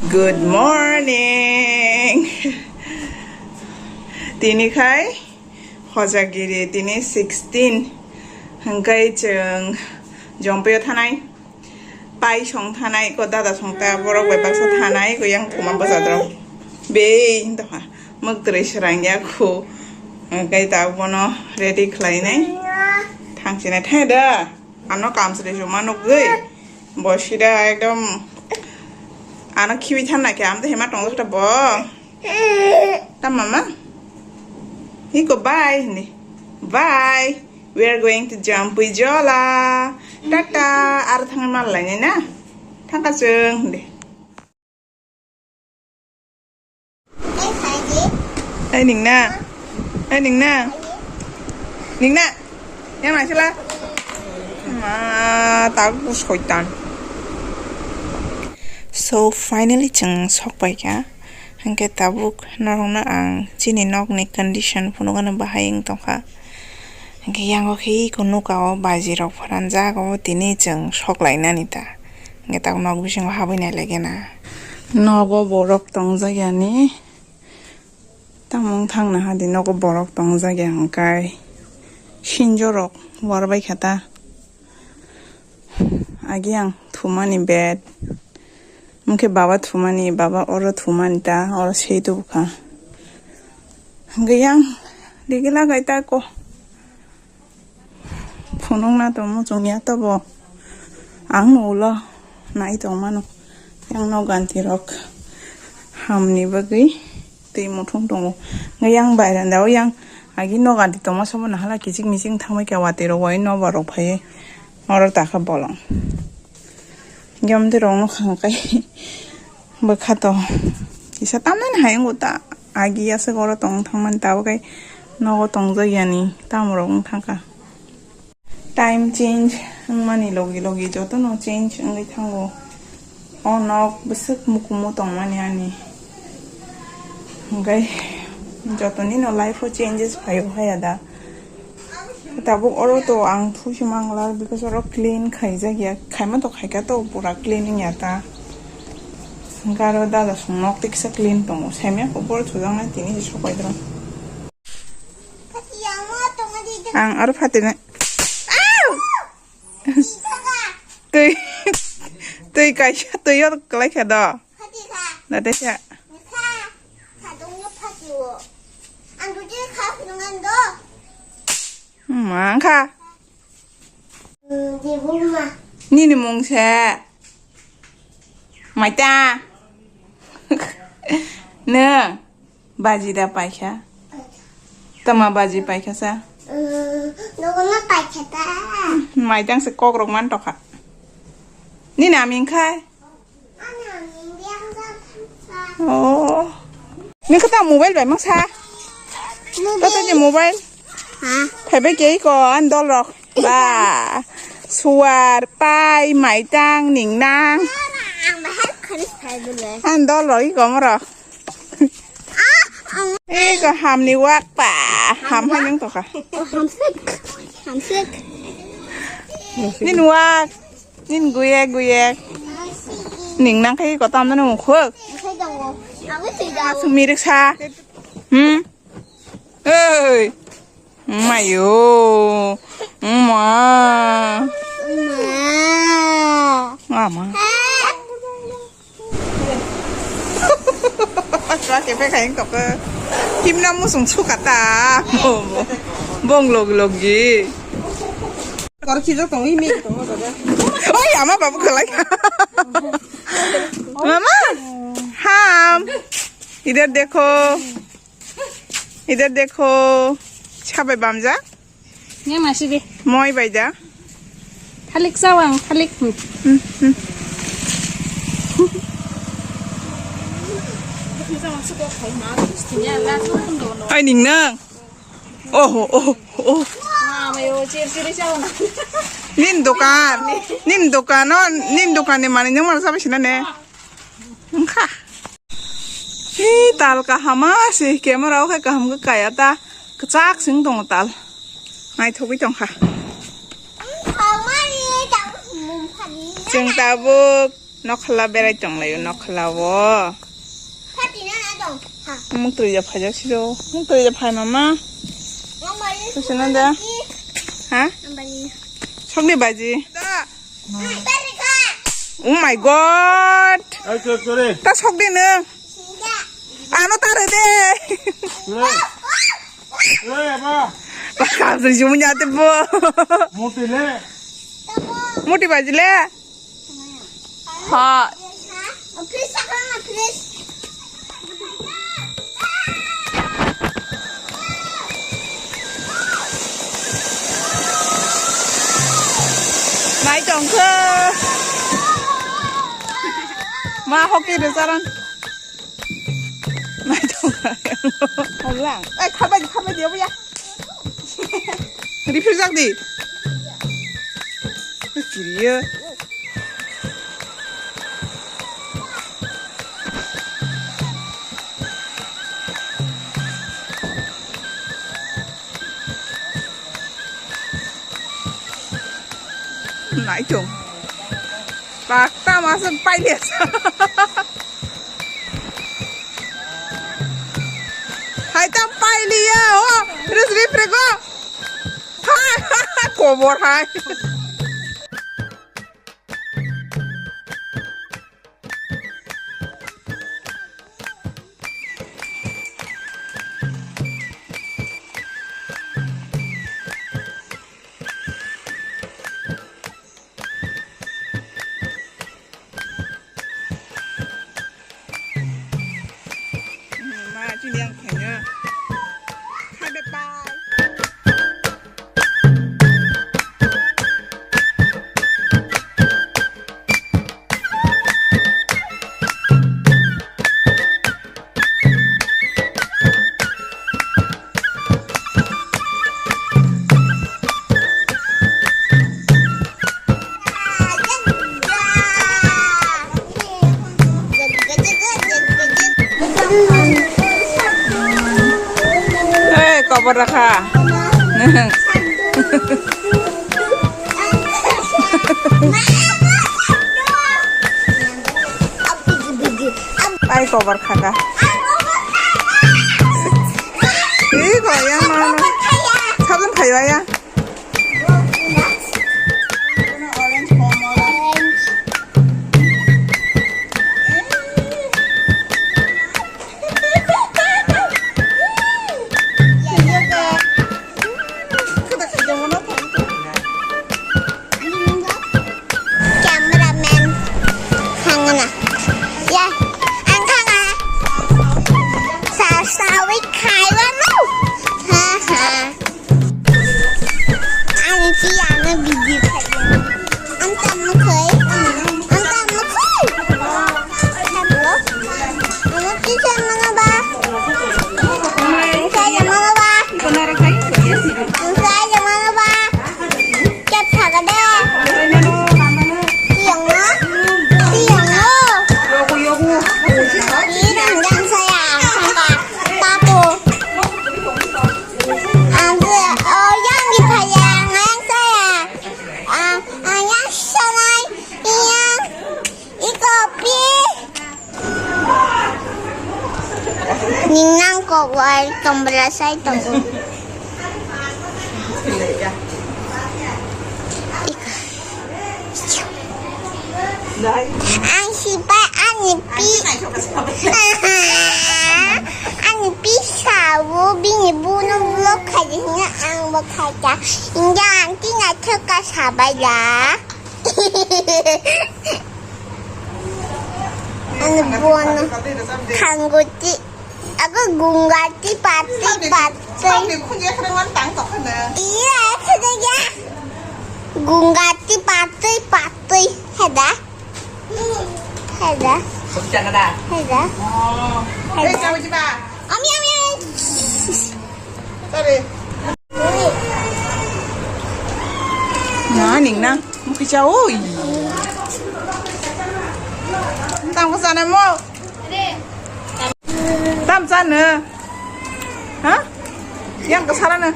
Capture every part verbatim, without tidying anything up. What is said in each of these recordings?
Good morning. Tini khai Hojagiri, tini sixteen. Hingkai chwng Jompuio thanai. Pai song thanai, ko dada song ta, borok bai baksa thanai, ko yang thuma bwsa drok. Be, hinta ha. Mwk twi srang ya khu. Hingkai ta bono ready khlainai. Thangsinai thai da. Ano kam sri juma nugwi. Bo sida ekdom ano khibi thanna khe am de hema tong ta bo. Ta mama. Iko bye ni. Bye. We are going to Jampui Jola. Tata. Ar thang mal lai na. Thang ka chwng de. Ai ningna. Ai ningna. Ningna. Yang naisila. Ma tak soitan. So finally chwng sok pai kha. Hingke tabuk norokno ang chini nokni condition phunukgano bahai wng tongkha. Hingke yango khe iko nuka o baji rok pharanjak o tini chwng sok lainani ta. Hingke tabuk nok bisingo habwi nai lage na. Nogo borok tongjak yani. Tamo wng thangna hadi nogo borok tongjak ya hingkai. Sinjo rok war bai kha ta. Agi ang thumani bed. Mungkhe baba thumani, baba oro thumani ta, oro sei tubukha. Hingke yang digi lagai ta ko. Phunukna to muchung ya to bo. Ang no ulo nai tong mano. Yang no ganti rok hamni bagwi twi muthung tongo. Hingke yang bairanda o yang agi no ganti tongma sobo nahala kichik michik thangbai khe watwi rok wai no borok phai oro takha bolong. Hingke amtwi rok no khangkai. Bwkha to kisa tamnani hai wngkha ta agi aswk oro tong thangmani tabuk khe nogo tongjak yani tamo rok wng thangkha. Time change wngmani logi logi jotono change wngwi thango. O nok bwswk mukumu tongmani ani hwnkhe jotoni no life o changes phaio haya da. Tabuk oro to ang phusi manglar because oro clean khaijak ya, khaima to khaika to pura clean wngya ta. Hwnkhe aro dada song nok tei kisa clean tongo, saimya kopor sujaknai tini se sokaidrong. Ang aro phatinai. Au! Twi, twi kaisa twi o kwlai kha do. Nade sa. Mangkha. Nini mung se. Maita. Nw. Baji da paikha. Tama baji paikha sa. Nogo ma paikha ta. Maitang se kok rok man tokha. Nini aming khai. Oh. Nini kata mobile bai masa. Kata ni mobile. Ha? Phaibai kei ko an dol rok. Ba. Suar, pai, maitang, ningnang. Ang bahar khanis phai bole. An dol rok i ko moro. Ego hamni wak pa. Ham hai nang toka. Hamsik. Hamsik. Nin wak. Nin guyek guyek. Ning nang khai ko tam nang khuk. Asuk mirik sa. Hmm. Hey. Mayo. Ma. Ma. Ma. Chua kepek hai wngkha khe. Himna musung sukha ta. Bong log logi. Kor khijo tong imi tong jaga. Oi, ama babu khalai. Mama, ham. Idhar dekho. Idhar dekho. Chabai bamja. Nge masi de. Moi bai da. Thalik sawang, thalik. Hmm, hmm. Ai ning nang. Oh, oh, oh. Nin dokan. Nin dokan, oh, nin dokan ni mani nang mar sabai sina ne. Wngkha. Hi, tal kahama se, camera o khe kaham khe kaya ta, kwchak se wng tongo tal. Naithogwi tongkha. Chwng tabuk Nokhla berai tonglaio, nokhla o. Muktrija phaijak siro. Muktrija phai mama. Kusuna da. Ha? Sokni baji. Oh my God. Ai, sorry, sorry. Ta sokdi nung. Ano tare de. Sorry. Sorry, apa? Bakal sejumnya te bo. Muti le. Muti baji le. Ha. Nai tongkha. Ma hoki de saran. Nai tongkha. Holang. Ai, kharbai, kharbai dia, buya. Rifrigjakdi. Kiriyo. Naitung. Pakta masa pailiya. Hai ta pailiya. Oh, terus rifrigo. Hai, kobor hai. Ma, chini ang khaina. Kha de pai. Hei, kobor rakha. Ai, kobor khaka. Ih, kok yang mana? Sabun kayu ya? Cameraman khangna. Ya, ang khanga. Sa sawi khaiwano. Ha ha. Ang si ano video khaiwano. Ang tamo khai. Ang tamo khai. Hello. Ano si ano ba? Ang si ano ba? Ang si ano ba? Kep thaga de. Tiyong no? Tiyong no? Di nang jang saya. Tangka. Tapu. Ang si, oh, yang di payang, yang saya. Ah, ah, yang sanai, yang. Iko pi. Ningnang kok wai kambra sai tongo. Ang sipai ani pi. Ani pi sawo bini buno vlog khaidi hingga ang bo khaika. Hingga anti na thoka sabai da. Ano buwan thanguti. Ako gungati pati pati. Iya, khede ya. Gungati pati pati. Heda. Heda. Heda. Heda. Ami, ami, ami. Na ning na, muki cha oi. Tam ko sana mo. Tam sana. Ha? Yang ko sana na.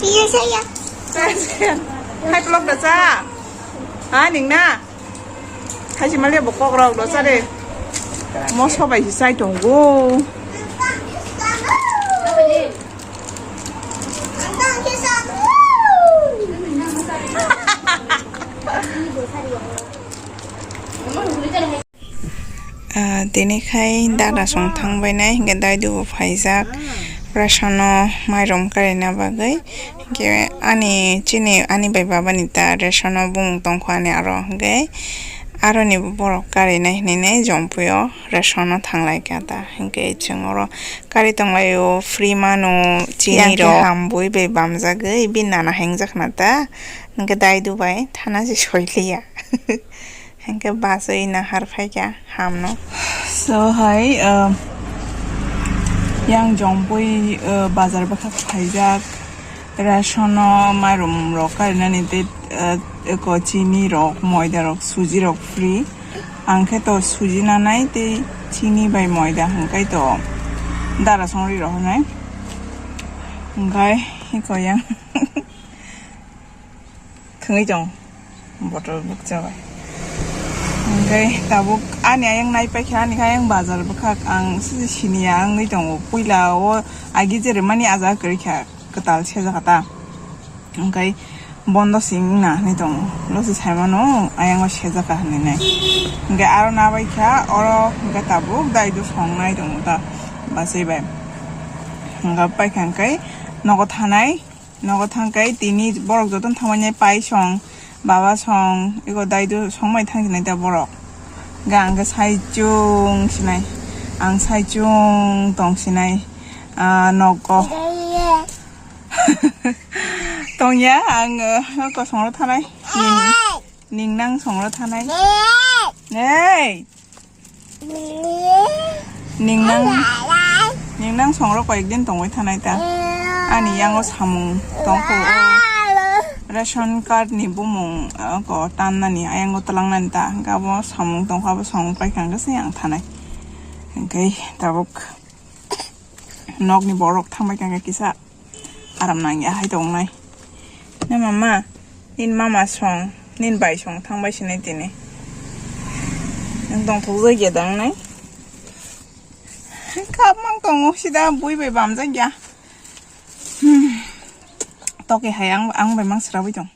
Iya saya. Hai pelok da cha. Ha ning na. Thaisi maliya bo kok rok do chare. Moso bai si chai tongo. Ah, tini khai dada song thang bai nai, hingke daidu bo phaijak, ration o mairum karina bagwi. Hingke ani chini, ani bai baba ni ta ration o bumung tongkho ani aro, hingke aro ni borok karinai hinui nai Jompui o ration o thang lai kha ta. Hingke chwng oro kari tong lai o, free mano chini rok. Yang khe rok. Hambui bai bamjagwi bini nana hengjakna ta, hingke daidu bai thana se soi liya. Hingke bus oi nahar phaikha hamno. So hai, uh, yang Jompui, uh, bazar bwkha phaijak, ration o mairum rok karinani tei, uh, eko chini rok, moida rok, suji rok free. Ang khe to suji nanai tei chini bai moida hingkai to dara songri rok hinai. Hingkai eko yang thwngwi tong bottle bukcha bai. Hingke tabuk ani ayang nai paikha, ani khe ayang bazar bwkhak ang sini sini ya wngwi tongo. Puila o agi jere mani aja kwrwi kha, kwtal sejak ta. Hingke bondo sing na hinwi tongo. Losi sai mano ayang o sejak hinwi nai. Hingke aro na bai kha oro hingke tabuk daidu song nai tongo ta bachai bai. Hingke paikha hingke nogo thanai. Nogo thangkai tini borok jotono thangmani pai song, baba song, ego daidu songmai thangsinai ta borok. Ga ang khe saichung sinai, ang saichung tong sinai, ah, nogo. Tongya, ang, eh, nogo songro thanai. Ning, ning nang songro thanai. Hey! Ning nang, ning nang songrok koyekdin tongwi thanai ta. Ani yango samung tongkho o. Ration card ni bumung, uh, ko tannani, ayango twlangnani ta. Hingke abo samung tongkha, abo samung paikha hingke se ang thanai. Hingke tabuk nokni borok thangbai kha kisa. Aram nangya hai tongnai. Na mama, nin mama song, nin bai song thangbai sinai tini. Nang tongthok jakya dang nai. Kap mang tongo sida bui bai bamjakya. Hmm. Toke hai ang, ang bai mang srawi tong.